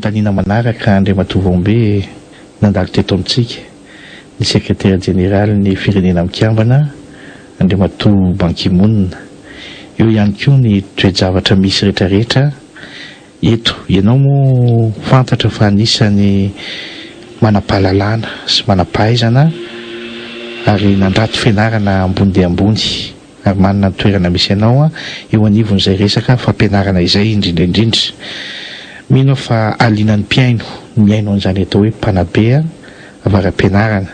Fanontaniana manaraka, Andriamatoa Vaombe, nandalo teto amintsika ny Sekretera Jeneralin'ny Firenena Mikambana, Andriamatoa Ban Ki-moon. Eo ihany koa ny toe-javatra misy rehetrarehetra eto. Ianao moa fantatra fa anisan'ny manam-pahalalana sy manam-pahaizana ary nandrato fianarana ambony dia ambony ary manana ny toerana misy anao eo anivon'izay resaka fampianarana izay indrindra indrindra. Mino aho fa hahaliana ny mpihaino ny mihaino an'izany atao hoe mpanabe avara-pianarana.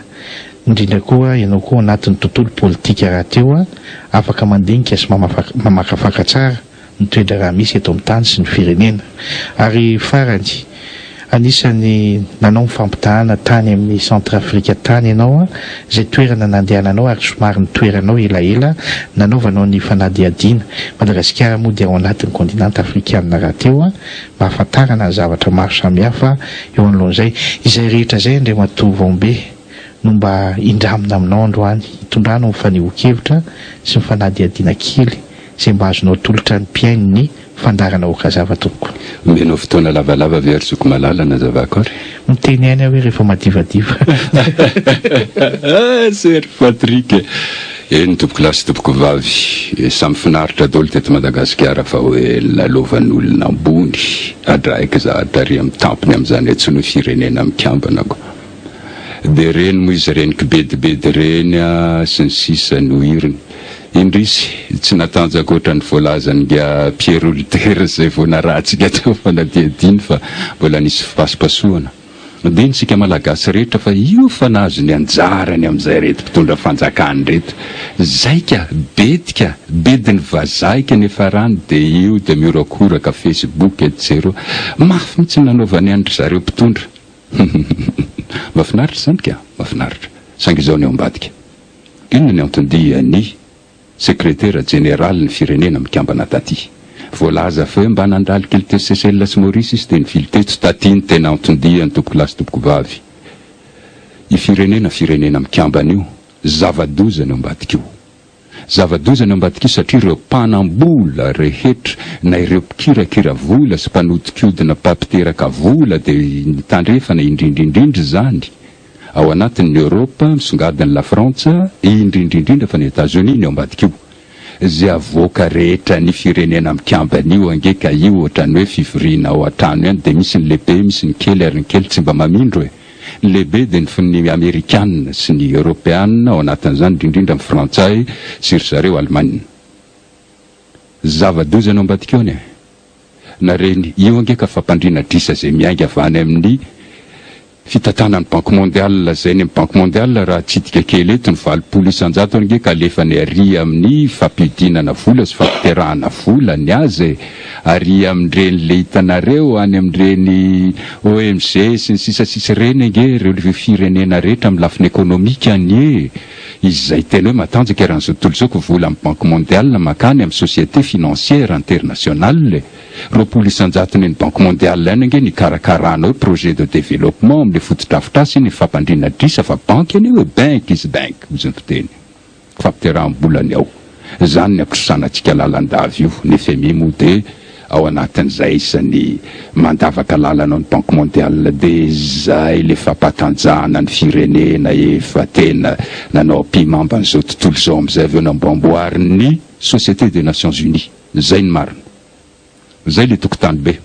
Indrindra koa ianao koa ao anatin'ny tontolo politika rahateo afaka mandinika sy mamakafaka tsara ny toe-draharaha misy eto amin'ny tany sy ny firenena. Ary farany, anisan'ny nanao ny fampitahana tany amin'ny Centrafrique tany ianao, izay toerana nandehananao ary somary nitoeranao elaela nanaovanao ny fanadihadiana. Madagasikara moa dia ao anatin'ny kondinanta afrikanina rahateo, mba hahafantarana ny zavatra maro samihafa eo anoloan'izay. Izay rehetra izay Andriamatoa Vaombe no mba indramina aminao androany, hitondranao ny fanehoan-kevitra sy ny fanadihadiana kely Izay mba azonao atolotra ny mpihaino ny fandaharana Okazava tompoko. Omenao fotoana lavalava ve ry zoky malala nazavako ary? Miteny ihany aho hoe rehefa madivadiva. Sir Patrick e! Eny tompoko lahy sy tompoko vavy, samy finaritra daholo teto Madagasikara fa hoe lalovan'olona ambony, adraiky za tary amin'ny tampony amin'izany antsoina hoe firenena mikambana ko. Dia ireny moa izy ireny kibedibedy ireny sy ny sisa no iriny. Indrisy, tsy natanjaka ohatran'ny voalazan'ingahy Pierre Holder izay vao narahantsika teo fanadihadiany fa mbola nisy fipasopasohana. Dia isika Malagasy rehetra fa io fa nahazo ny anjarany amin'izay ireto mpitondra fanjakana ireto. Zaika, bedika, bedin'ny vazaha ika niafarany dia io dia mihorakoraka Facebook etsy sy eroa. Mafy mihitsy ny nanaovany an-dry zareo mpitondra. Mahafinaritra izany ka! Mahafinaritra. Saingy izao ny ao ambadika. Inona ny anton-dia ny Sekretera Jeneralin'ny Firenena Mikambana taty? Voalaza fa hoe mba nandalo kely teo Seychelles sy Maurice izy dia nivily teto taty ny tena anton-diany tompokolahy sy tompokovavy. Io firenena Firenena Mikambana io, zava-doza ny ao ambadika io. Zava-doza ny ao ambadika io satria ireo mpanam-bola rehetra na ireo mpikirakira vola sy mpanodinkodina mpampiteraka vola dia ny tandrefana indrindra indrindra izany ao anatin ny Europe misongadina la Frantsa indrindra indrindra fa ny Etazonia ny ao ambadika io. Ze avoaka rehetra ny firenena mikambana io ange ka io ohatran'ny hoe fivoriana ao an-trano ihany dia misy ny lehibe misy ny kely ary ny kely tsy mba mamindro e! Ny lehibe dia ny ny Amerikana sy ny Eoropeana ao anatin'izany indrindrindra ny Frantsay sy ry zareo Alemaina. Zava-doza ny ao ambadika ao anie. Na reny io ange ka fampandriana adrisa izay miainga avy any amin'ny fitantanan'ny Banque Mondiale izay ny Banque Mondiale raha atsidika kely eto ny 80% ange ka alefany ary amin'ny fampiodinana vola sy fampiterahana vola ny azy e! Ary amin'ireny le hitanareo any amin'ireny OMG sy ny sisa sisa ireny ange ireo firenena rehetra amin'ny lafiny ekonomika anie izay tena hoe matanjaka eran'izao tontolo izao ko vola amin'ny banque mondiale makany amin'ny société financière internationale e! 20 isan-jaton'iny banque mondiale ihany ange ny ikarakarana hoe projet de développement amin'ilay fotodrafitrasa iny fampandriana adrisa fa banky anie hoe bank is bank hozy ny fiteny. Fampiteraham-bola ny ao. Izany ny ampitrosana antsika lalandava io. Ny fmi moa dia ao anatin'izay isan'ny mandavaka lalana ao ny Banque Mondiale dia izay ilay fampatanjahana ny firenena efa tena nanao ampihimamba an'izao tontolo izao amin'izay avy eo namboamboarin'ny Société des Nations Unies. Izay ny marina. Izay ilay tokotany be.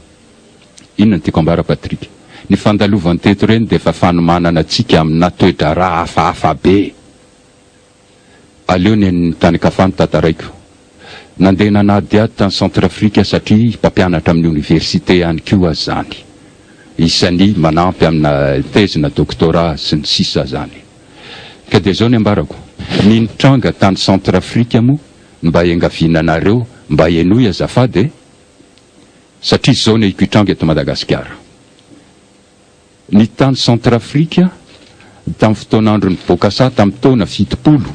Inona no tiako ambara Patrick? Ny fandalovany teto ireny dia efa fanomanana antsika amina toe-draharaha hafahafa be. Aleo ny an'ny tany an-kafa no tantaraiko. Nandeha nanadihady tany Centrafrique satria mpampianatra amin'ny oniversite ihany koa aho izany. Isan'ny manampy amina thèse na doctorat sy ny sisa izany. Ka dia izao ny ambarako, ny nitranga tany Centrafrique moa mba iangaviana anareo mba henoy azafady e! Satria izao ny ahiko hitranga eto Madagasikara. Ny tany Centrafrique, tamin'ny fotoan'andron'i Bokassa tamin'ny taona 70,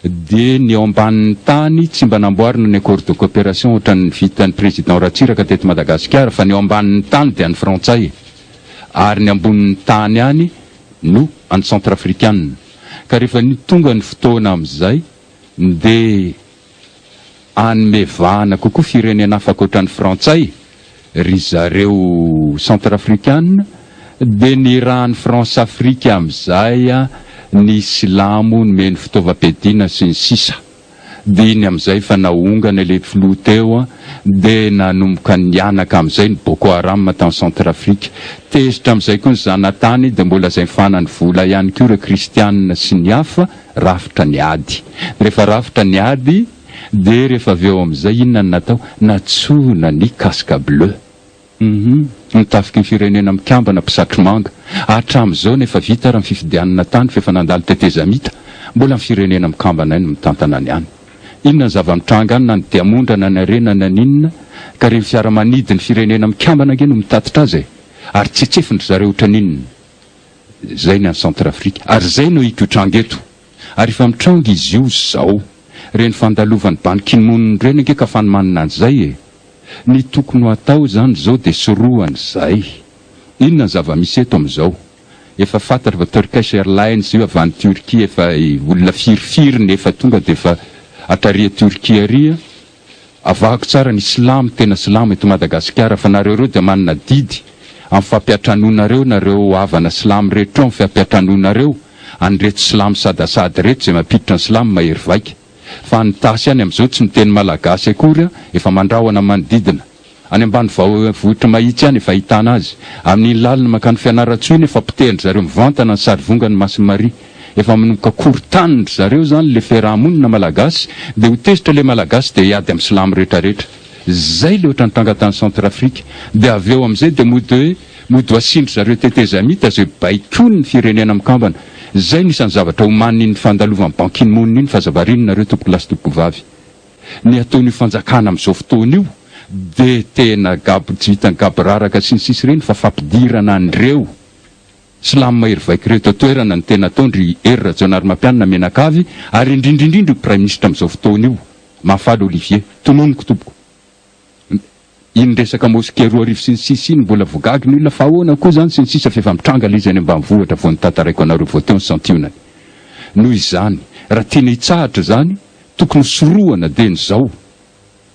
dia ny eo ambanin'ny tany tsy mba namboarina ny accord de coopération ohatran'ny vitan'ny Président Ratsiraka teto Madagasikara fa ny eo ambanin'ny tany dia an'ny Frantsay ary ny ambonin'ny tany any no an'ny Centrafrikanina. Ka rehefa tonga ny fotoana amin'izay dia hanome vahana kokoa firenena hafa ankoatra ny Frantsay. ry zareo Centrafricaine dia nirahan'ny France Afrique amin'izay ny silamo nomeny fitaovam-piadiana sy ny sisa dia iny amin'izay efa naongana ilay filoha teo dia nanomboka nihanaka amin'izay ny Boko Haram tany Centrafrique. Tezitra amin'izay koa ny zanatany dia mbola izay fanany vola ihany koa ireo kristianina sy ny hafa, rafitra ny ady. Rehefa rafitra ny ady dia rehefa avy eo amin'izay inona no natao? Natsoina ny casque bleu. Hum ny tafiky ny firenena mikambana mpisatry manga. Hatramin'izao nefa vita ary ny fifidianana tany f'efa nandalo tetezamita, mbola ny firenena mikambana no mitantana ny any. Inona ny zava-mitranga any na ny diamondra na ny harena na ny inona ka ireny fiaramanidin'ny firenena mikambana ange no mitatitra azy e! Ary tsetsefin-dry zareo ohatran'inona? Zay ny any Centrafrique. Ary zay no hikotranga eto. Ary efa mitranga izy io zao. Ireny fandalovan'i Ban Ki-moon ireny ange ka fanomanana an'izay e! Ny tokony ho atao izany izao dia sorohana izay. Inona ny zava-misy eto amin'izao? Efa fantatra fa Turkish Airlines io avy any Turquie efa olona firifiry ny efa tonga dia efa hatrary Turquie ary. Avahako tsara ny silamo tena silamo eto Madagasikara fa nareo ireo dia manana adidy amin'ny fampiatranonareo nareo havana silamo rehetra eo amin'ny fampiatranonareo an'ireto silamo sadasady ireto izay mampiditra ny silamo mahery vaika. Fa any Itasy any amin'izao tsy miteny malagasy akory an, efa mandrahona manodidina. Any ambanivohitr'i Mahitsy any efa ahitana azy. Amin'iny lalana mankany Fianarantsoa iny efa potehin-dry zareo mivantana ny sarivongan'i Masin'i Maria. Efa manomboka korontanin-dry zareo izany ilay fiaraha-monina malagasy, dia ho tezitra ilay malagasy dia hiady amin'ny silamo rehetrarehetra. Izay ilay ohatran'ny tranga tany Centrafrique. Dia avy eo amin'izay dia mody hoe mody ho asian-dry zareo tetezamita izay baikoin'ny Firenena Mikambana. Izay no isan'ny zavatra omanin'ny fandalovan'i Ban Ki-moon iny fa aza variana nareo tompokolahy sy tompokovavy. Ny ataon'io fanjakana amin'izao fotoana io dia tena gab tsy vitan'ny gaboraraka sy ny sisa ireny fa fampidirana an'ireo silamo mahery vaika ireto an-toerana no tena ataon-dry Hery Rajaonarimampianina mianakavy ary indrindra indrindra io praiminisitra amin'izao fotoana io Mahafaly Olivier. Tononiko tompoko. Iny resaka mosquée 2000 sy ny sisa iny mbola voagagy ny olona fa ahoana koa zany sy ny sisa f'efa mitranga le izy any ambanivohitra vao notantaraiko anareo vao teo ny santionany. Noho izany raha tiana hitsahatra izany tokony ho sorohana dieny izao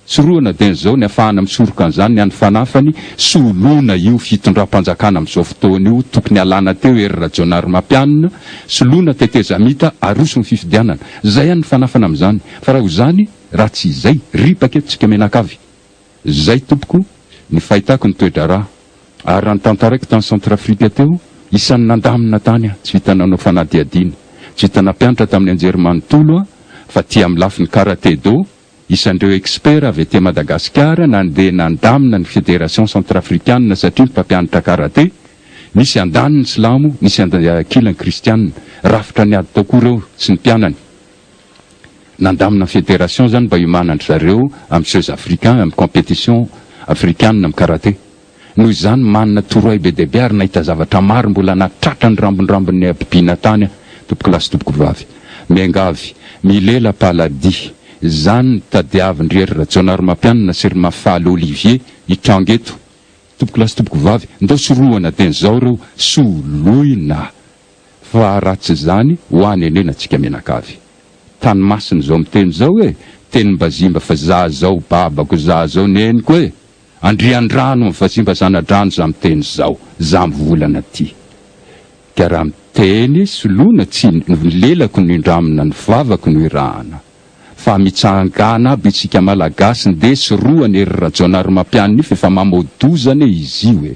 sorohana dieny izao ny afahana misoroka an'izany ny any fanafany soloina io fitondram-panjakana amin'izao fotoana io tokony alana teo Hery Rajaonarimampianina soloina tetezamita aroso ny fifidianana zay any ny fanafana amin'izany fa raha ho izany raha tsy izay ripaka eto tsika mianakavy. Zay tompoko ny fahitako ny toe-draharaha ary raha ny tantaraiko tany Centrafrique teo, isan'ny nandamina tany aho, tsy vita nanao fanadihadiana, tsy vita nampianatra tamin'ny anjerimanontolo aho fa aty amin'ny lafiny karate do, isan'ireo expert avy aty Madagasikara nandeha nandamina ny federation centrafricaine satria ny mpampianatra karate, nisy andaniny silamo, nisy ankilany kristianina, rafitra niady tao koa ireo sy ny mpianany. Nandamina fédération zany mba hiomanan-dry zareo amin'ny jeux africains, amin'ny compétition afrikana amin'ny karate. Noho izany manana torohay be dia be ary nahita zavatra maro mbola nahatratra ny rambondrambon'ny habibiana tany aho, tompokolahy sy tompokovavy. Miangavy, milela paladia. Izany no tadiavin-dry Hery Rajaonarimampianina sy ry Mahafaly Olivier hitranga eto. Tompokolahy sy tompokovavy, ndao sorohana dieny izao ireo, soloina. Fa raha tsy izany, ho any antsika mianakavy. Tany masina izao miteny izao e! Tenim-bazimba fa za zao babako za zao neniko e! Andriandrano am vazimba zanadrano za miteny izao, za mivolana aty. Ka raha miteny soloina tsy ny lelako no indramina ny vavako no irahana. Fa mitsangana aby isika Malagasy ndeha sorohana ery Rajaonarimampianina io f'efa mamoa-doza anie izy io e!